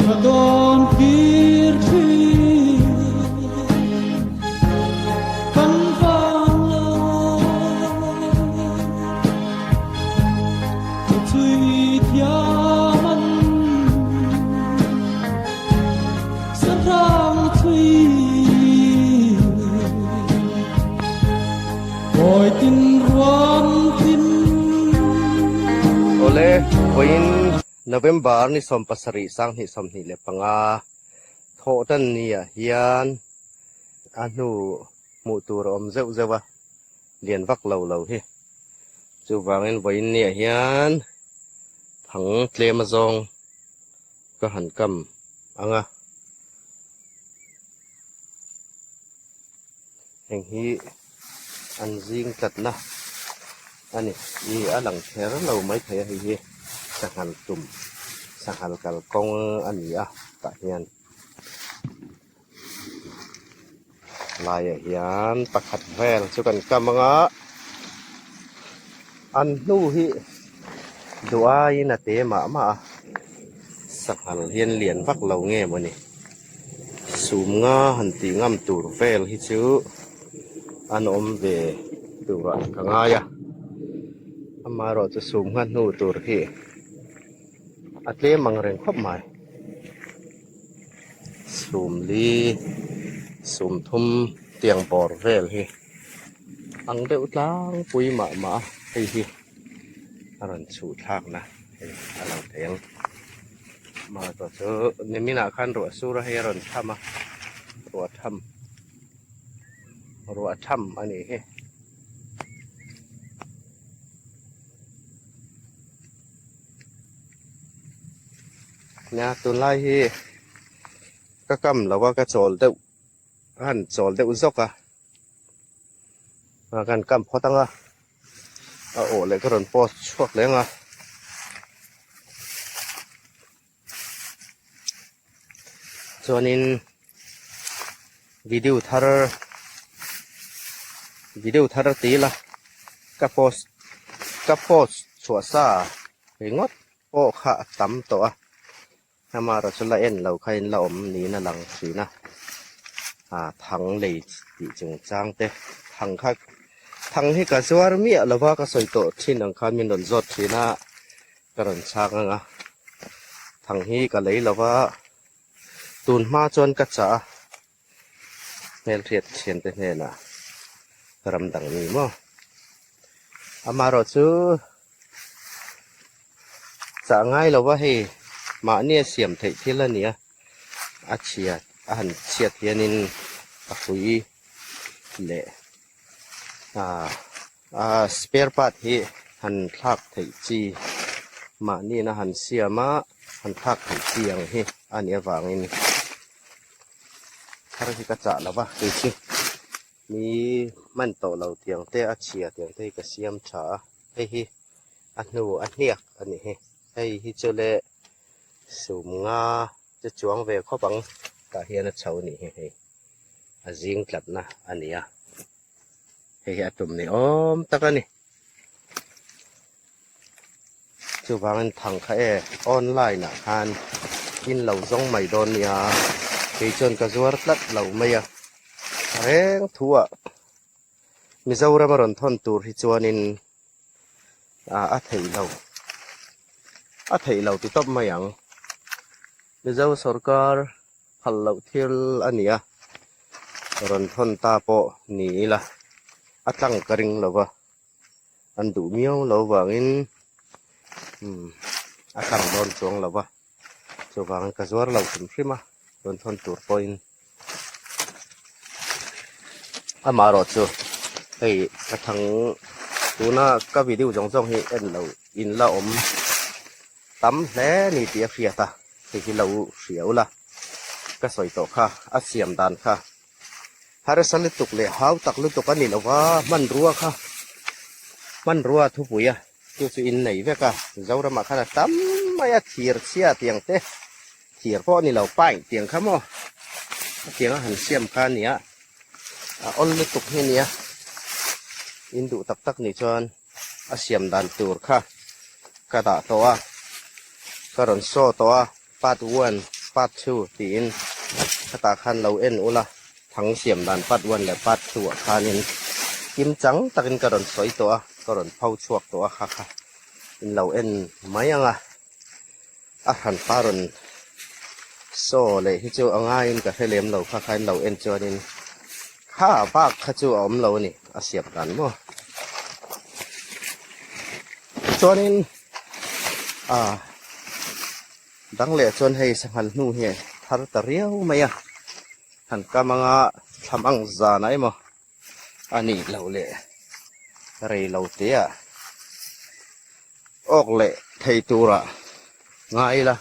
Ka dawn kir thin kan van lai Ka chhui thiam an Sahrang chhui Kawi tin ruam tin. Awle, vawiin November ni 17 2025 thawh tan ni ah hian a hnu hmuh tur a awm zeuh zeuh a, lian vak lo lo hi. Chuvangin vawiin ni ah hian thang tlem azawng ka han kam ang a. Heng hi an zing tlatna a ni. I a lang kher lo maithei a hei hi sanghal tum sanghal kalkawng a ni a tah hian laiah hian pakhat vel chu kan kam ang a an hnu hi duh aiin a te mah mah a sanghal hian lian vak lo nge maw ni. Sum nga han tih ngam tur vel hi chu an awm ve turah ka ngai a, amaherawh chu sum nga hnu tur hi a tlem ang reng khawp mai. Sum li sum thum tiang bawr vel hi ang deuh tlangpui mah mah a hei hi a rawn chhuh thlakna hei a lang thei ang. Mahse chu niminah khan ruah sur a hei a rawn tham a, ruah tham ruah tham a nih hi. Nia tunlai hi ka kam lo a ka chawl deuh a han chawl deuh zawk a, a kan kam phawt ang a. A aw leh ka rawn post chhuak leh ang a. Chuanin video thar video thar ti ila ka post ka post chhuah sa ringawt pawh kha a tam tawh a. Amaherawh chu la en lo kha in la awm niin a lang thin a, ah thang lei tih chungchang te thang kha thang hi ka zuar miah lo va ka sawi tawh thin ang khan min rawn zawt thin a ka rawn chhang ang a thang hi ka lei lo va tun hma chuan ka chah a hmelhriat thian te hnenah ram dang ni maw amaherawh chu. Chah ngai lo va hei mahni a siam theih thil a ni a, a chhiat a han chhiat hianin a hrui leh ah a spare part hi han thlak theih chi mahniin a han siam a han thlak theih chi ang hi a nih avangin thar hi ka chah lo va kei chu mi hman tawh lo tiang te a chhia tiang te hi ka siam tha a hei hi. A hnu a hniak a nih hi. Hei hi chu le sum nga chu chuang ve khawp ang tah hian a chho a nih hi hei. A zing tlatna a ni a. Hei hi a tum ni awm tak a ni. Chuvangin thang kha e online ah khan in lo zawng mai dawn nia. Kei chuan ka zuar tlat lo mai a. Reng thu ah Mizoram a rawn thawn tur hi chuanin ah a theih lo a theih lo ti tawp mai ang Mizo sawrkar phal loh thil a ni a rawn thawn ta pawh ni ila a tlang ka ring lo va an duh miau lo vangin umm a tlang dawn chuang lo va chuvangin ka zuar lo hrim hrim a rawn thawn tur pawhin. Amaherawh chu hei ka thang tuna ka video zawng zawng hi en lo in la awm tam hle ni tih a hriat a hei hi lo hria ula ka sawi tawh kha a siam dan kha harsa lutuk leh hau tak lutuk a ni lo va hmanrua kha hmanrua thupui a chu chu in nei vek a Zoramah khan a tam mai a thir chhia tiang te. Thir pawh a ni lo paih tiang kha maw a tiang a han siam kha a nia a awl lutuk hi a nia in duh tak tak nih chuan a siam dan tur kha ka dah tawh a ka rawn saw tawh a part one. part 2 tiin khatah khan lo en ula thang siam dan part 1 leh part 2 ah khanin kim chang takin ka rawn sawi tawh a ka rawn pho chhuak tawh a kha kha in lo en mai ang a a hran pa rawn saw leh hi chu a ngaiin ka hre lem lo kha kha in lo en chuanin kha bak kha chu a awm lo a ni a siam dan maw chuanin ah dang leh chuan hei sanghal hnu hi thar ta riau mai a han kam anga thlam ang zan ah emaw a nih loh leh rei lo te ah awk leh thei turah ngai ila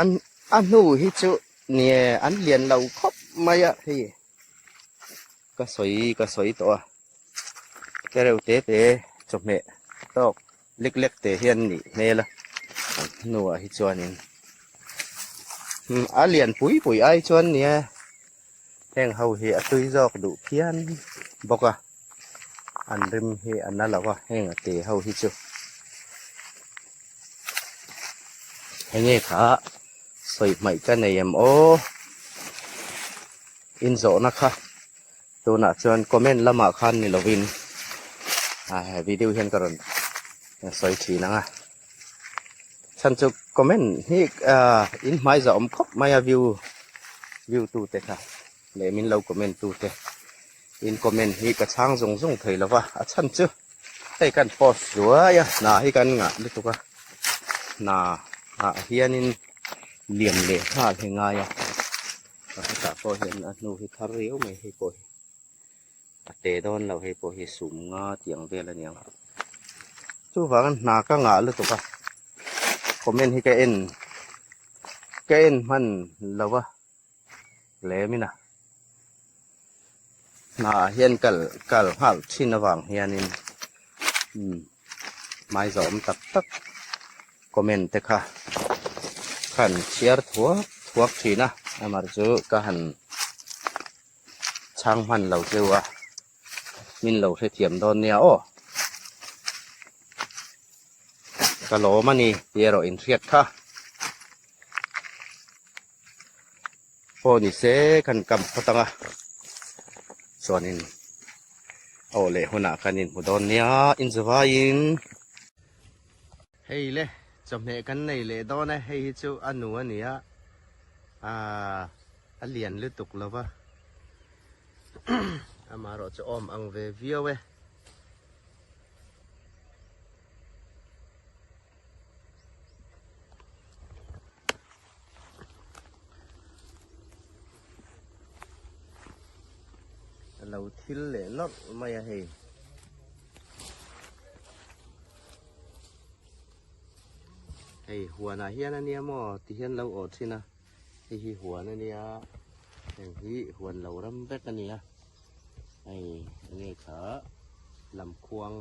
an a hnu hi chu nie an lian lo khawp mai a hei ka sawi ka sawi tawh a tereuh te te chawhmeh tawk lek lek te hian nih hmel a an hnuah hi chuanin a lian pui pui ai chuan nia heng ho hi a tui zawk duh phian bawk a an rim hi a na lo a heng a te ho hi chu enge kha sawi hmaih ka nei em aw inzawhna kha tunah chuan comment lamah khan ni lovin ah he video hian ka rawn sawi thin ang a chhan chu comment hi ah in hmai zah awm khawp mai a view view tu te kha leh min lo comment tu te in comment hi ka chhang zung zung thei lo va a chhan chu hei kan post zuai a hna hi kan ngah lutuk a hna ah hianin lian leh nghal hi ngai a pakhatah pawh hian a hnu hi thar riau mai hei pawh hi a te dawn lo hei pawh hi sum nga tih ang vel a ni ang chuvangin hna ka ngah lutuk a comment hi ka en ka en hman lo va lemin a hna ah hian kal kal nghal thin avang hianin umm hmai zawm tak tak comment te kha khan chhiar thuak thuak thin a amah chu ka han chhang hman lo cheu a min lo hrethiam dawn nia aw ka lawm a ni tih erawh inhriat kha. Pawh ni se kan kam phawt ang a chuanin aw leh hunah kan inhmu dawn nia inzuvaiin. Hei le chawhmeh kan nei leh dawn e hei hi chu a nu a ni a aaa a lian lutuk lo va amaherawh chu awm ang ve viau e. A lo thil leh nawrh mai a hei. Hei huanah hian a nia maw ti hian lo awh thin a hei hi huan a nia heng hi huan lo ram vek a nia hei enge kha lamkhuang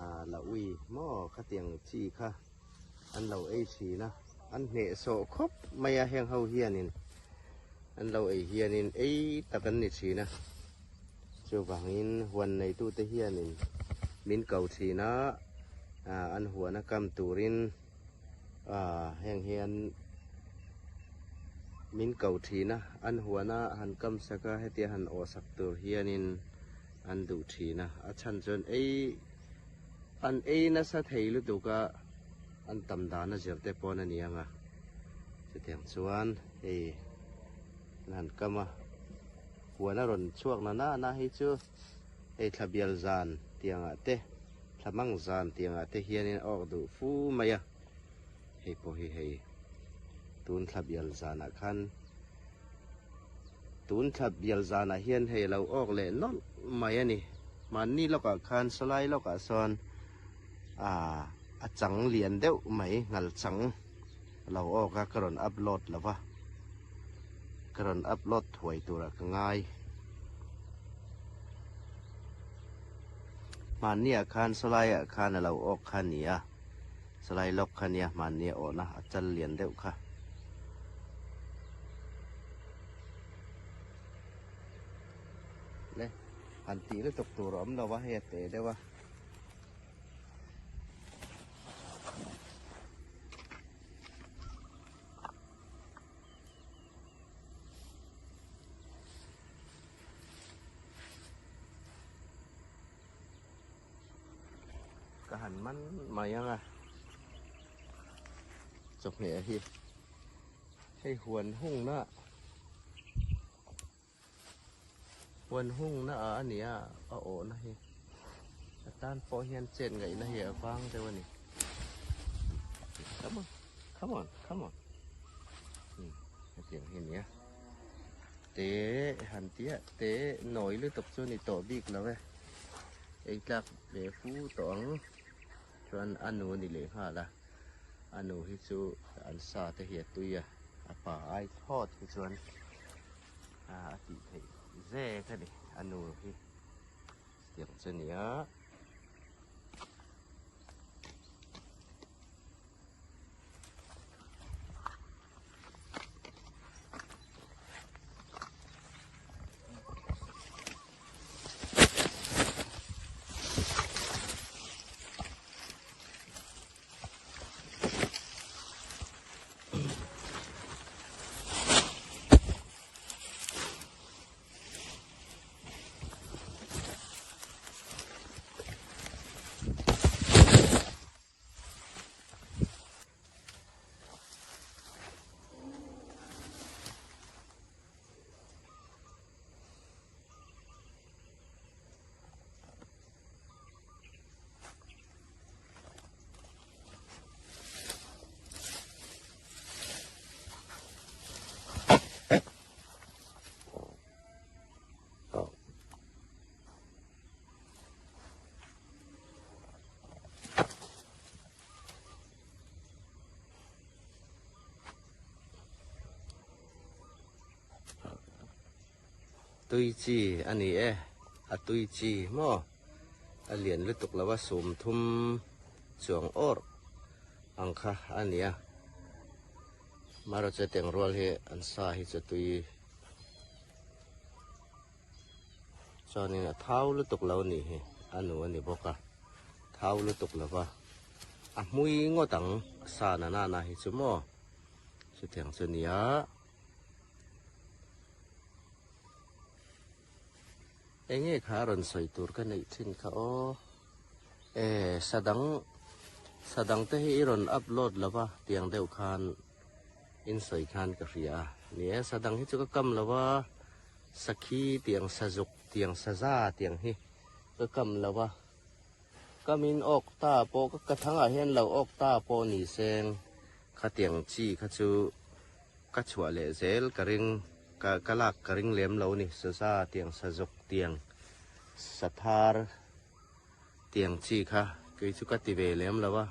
ah la ui maw khatiang chi kha an lo ei thin a an hnehsawh khawp mai a heng ho hianin an lo ei hianin ei tak an ni thin a chuvangin huan neitute hianin min ko thin a ah an huan a kam turin ah heng hian min ko thin a an huan a han kam sak a hetia han awh sak tur hianin an duh thin a a chhan chuan ei an ei nasa thei lutuk a an tam dan a zir te pawn a ni ang a chutiang chuan hei an han kam a huan a rawn chhuak na na hei chu hei thla bial zan tiangah te thla mang zan tiangah te hianin a awk duh fu mai a hei pawh hi hei tun thla bial zanah khan Tun thla bial zanah hian hei lo awk leh nawlh mai a ni. Mahni lawkah khan sawlai lawkah sawn aaa a chang lian deuh mai ngal chang a lo awk a ka rawn upload lo va, ka rawn upload thuai turah ka ngai. Mahniah khan sawlaiah khan a lo awk kha a ni a. Salai lawk kha nia hmanni a awhna a chal lian deuh kha. Le han tih lutuk tur a awm lo a hei a te deuh a. man mai ang a chawhmeh hi hei huan hungna huan hungna ah a ni a a awhna hi a tan pawh hian chet ngaihna hi a vang deuh a ni come on come on come on hetiang hi a ni a. Te han tia te nawi lutuk chu ni tawh bik lo e ei tlak ve fu tawh ang chuan a nu ni leh nghal a a nu hi chu an sa te hi a tui a a pa ai thlawt hi chuan a tih theih zek a ni a nu hi tiang chu a ni a. Tui chi a ni e, a tui chi maw a lian lutuk lo a sum thum chuang awrh ang kha a ni a marawhchu teng rual hi an sa hi chu tui Chuanin a thau lutuk lo nih hi a nu a ni bawk a, thau lutuk lo va, a hmui ngawt ang sa na nana hi chu maw chutiang chu nia. Enge kha a rawn sawi tur ka neih thin kha aw, e sadang sadang te hi i rawn upload lo va tiang deuh khan in sawi khan ka hria a, ni e sadang hi chu ka kam lo va. Sakhi tiang sazuk tiang saza tiang hi ka kam lo a, kamin awk ta pawh ka ka thangah hian lo awk ta pawh ni seng khatiang chi kha chu ka chhuah leh zel ka ring ka ka lak ka ring lem lo ni saza tiang sazuk tiang sathar tiang chi kha kei chu ka ti ve lem lo a,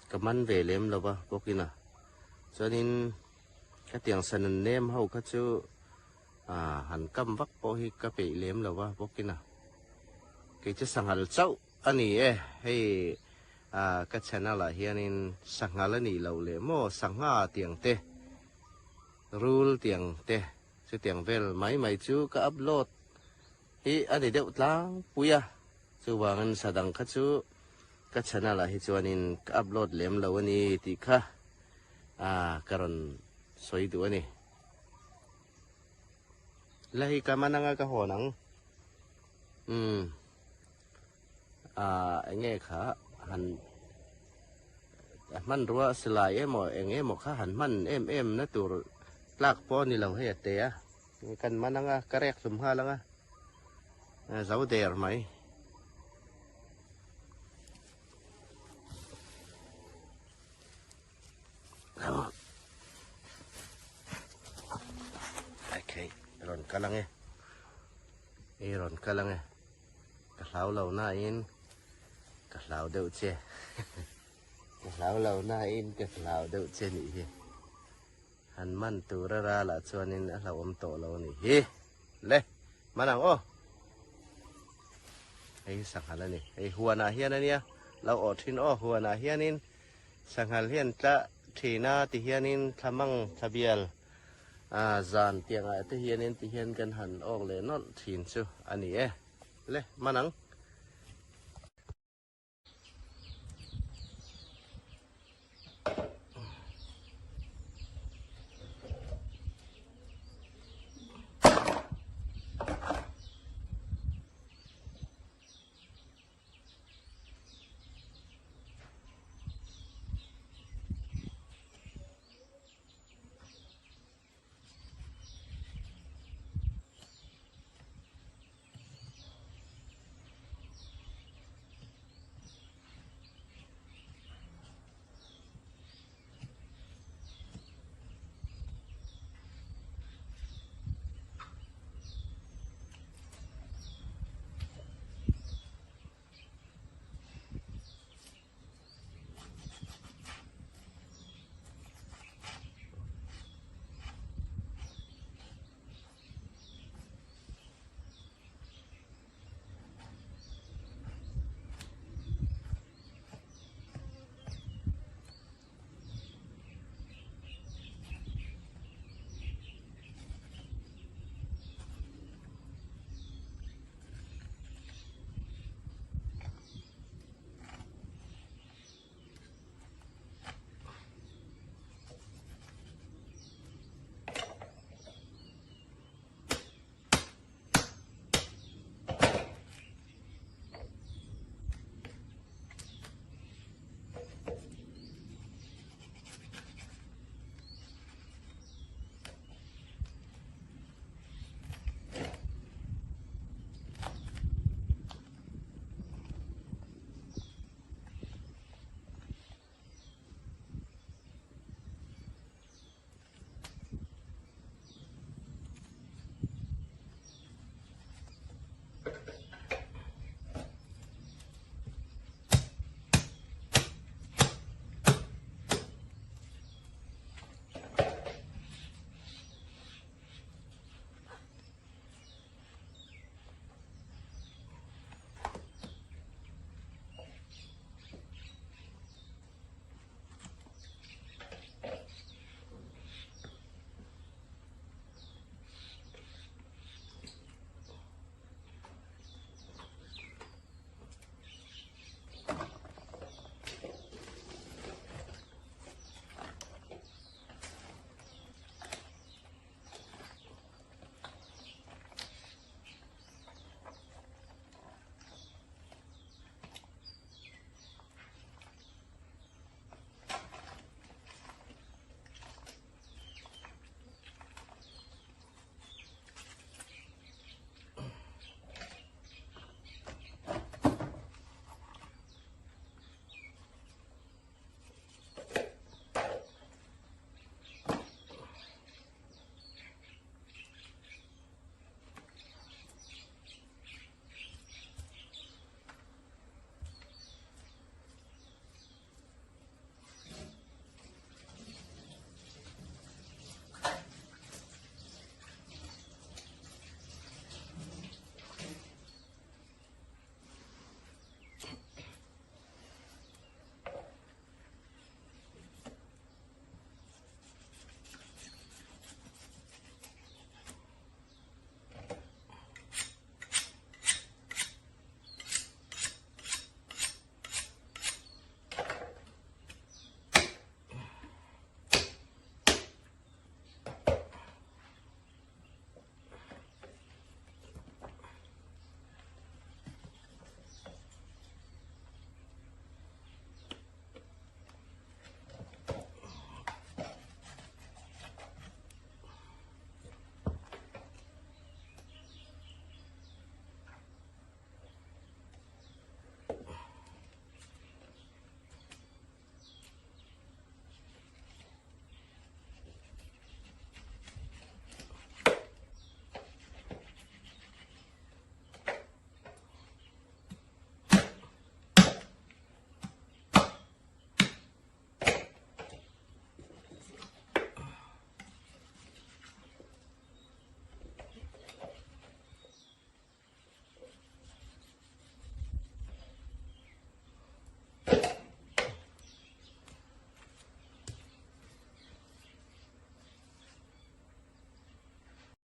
ka man ve lem lo a bawkin a chuanin. Khatiang sanan nem ho kha chu ah han kam vak pawh hi ka peih lem lo va bawkin a kei chu sanghal chauh a ni e hei ah ka channel ah hianin sanghal a nih loh leh maw sangha tiang te rul tiang te chutiang vel mai mai chu ka upload hi a ni deuh tlangpui a chuvangin sadang kha chu ka channel ah hi chuanin ka upload lem lo a ni tih kha. A ka rawn sawi duh a ni. La hi ka man anga ka hawn ang. Umm. A enge kha han a hmanrua silai emaw eng emaw kha han hman em em na tur tlak pawh a ni lo hei a te a. Kan man anga ka rek hlum nghal anga. Zo der mai. Okay, rawn kal ange. Ei rawn kal ange. Ka hlau lo na in ka hlau deuh che. Ka hlau lo na in ka hlau deuh che nih hi. Han man tur a ral ah chuanin a hlauhawm tawh lo nih hi. Le, man ang aw. Hei hi sanghal a ni. Hei huanah hian a nia. Lo awh thin aw huanah hianin sanghal hian tla thin a ti hianin thlamang thlabial ah zan tiangah te hianin ti hian kan han awk leh nawlh thin chu a ni e. Le, man ang.